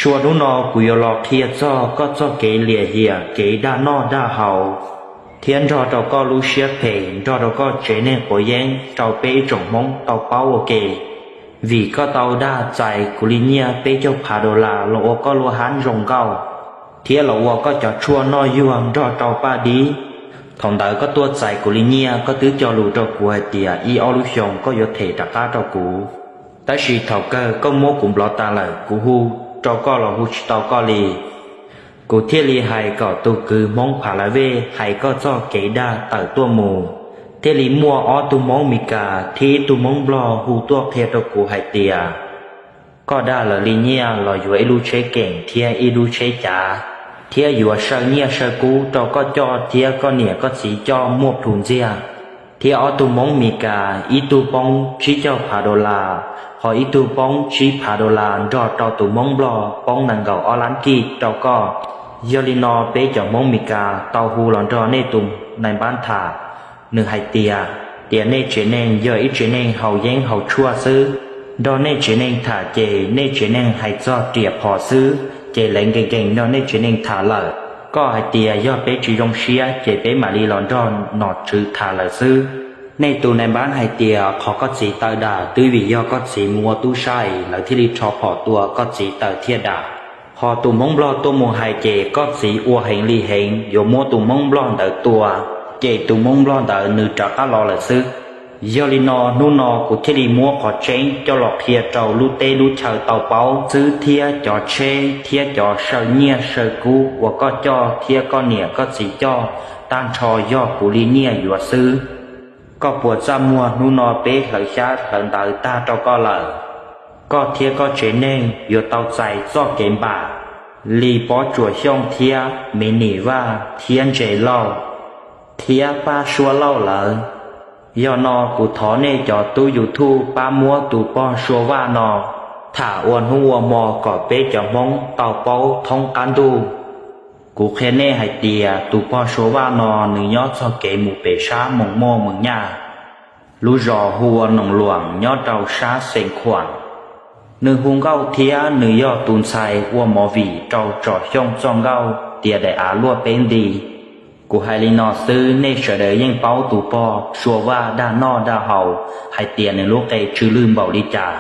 Tshuaj, hnub no kuv yuav los qhia txog koj txoj kev lim hiam, kev dag noj dag haus, thiab nrog rau koj lub siab phem, nrog rau koj tsev neeg quav yeeb rau peb ib tsoom Hmoob tau paub ua ke. Vim koj tau dag txais kuv li nyiaj peb caug phav dollar los ua koj lub hab zoo nkauj, thiab los ua koj cov tshuaj noj yuag nrog rau paj dib. Thaum ntawd koj tuaj txais kuv li nyiaj, koj twb cog lus rau kuv hais tias ib ob lub xyoos koj yuav them rov qab rau kuv. Tab sis thaum kawg koj muab kuv nplov tas lawm, kuv hu rau koj los hu tsis tau koj li. Kuv thiaj li hais kom tus kwv Hmoob Pha La Vej hais koj txoj kev dag tawm tuaj mus. Thiaj li muaj ob tug Hmoob Mes Kas thiab ib tug Hmoob Nplog hu tuaj qhia rau kuv hais tias koj dag lawv li nyiaj los yuav ib lub tsheb keem thiab ib lub tsheb cav, thiab yuav saw nyiaj saw kub rau koj coj thiab koj niam koj txiv coj muaj plhus ntxiag. Thiab ob tug Hmoob Mes Kas, ib tug poob tsib caug phav dollar, ho ib tug poob tsib phav dollar nrog rau tus Hmoob Nplog poob nees nkaum ob lab kij rau koj. Yog li no peb cov Hmoob Mes Kas tau hu los nrog nej tus nais npab tham, nws hais tias, tias nej tsev neeg yog ib tsev neeg haus yeeb haus tshuaj xwb. Nrog nej tsev neeg tham ces nej tsev neeg hais txog riam phom xwb, ces lawv nkees nkees nrog nej tsev neeg tham lawm. Koj hais tias yog peb tsis zoo siab ces peb mam li los nrog nom tswv tham lawm xwb. Nej tus nais npab hais tias qhov koj txiv taw dam twb vim yog koj txiv mus ua tub saib lawv thiaj li rho phom tua koj txiv taw thiaj dam. Ho tus Hmoob Nplog tuaj mus hais ces koj txiv ua heev li heev yuav muab tus Hmoob Nplog ntawd tua, ces tus Hmoob Nplog ntawd nws rov qab los lawm xwb. Yog li no hnub no kuv thiaj li muab qhov tseeb coj los qhia rau lub teb lub chaw tau paub xwb, thiab cov tsheb thiab cov saw nyiaj saw kub uas koj coj thiab koj niam koj txiv coj tag nrho yog kuv li nyiaj yuav xwb. Koj puas txaj muag? Hnub no peb hlawv xyab hlawv ntawv tag rau koj lawm. Koj thiab koj tsev neeg yuav tau txais txoj kev npam li Pob Tsuas Xyooj thiab Me Nim Vaj thiab Ntses Lauj thiab Paj Suab Lauj lawm. Yog no kuv thov nej cov tub YouTube pab muab tus pog Suav Vaj no tham ua hnub ua hmo kom peb cov Hmoob tau paub thoob qab ntuj. Kuv qhia nej hais tias tus pog Suav Vaj no nws nyob txog kev mus pem sab Moos Moj Moos Nyaj, lub zos hu ua Noos Luam nyob rau sab Xees Khuam. Nws hu nkauj thiab nws yog tus ntxhais ua movie rau Tsom Xyooj txoj nkauj tias daim av luaj peb nti. Kuv hais li no xwb nej sawv daws yeej paub tus pog Suav Vaj dag noj dag haus hais tias nws lub qe tsw lwj npaum li cas.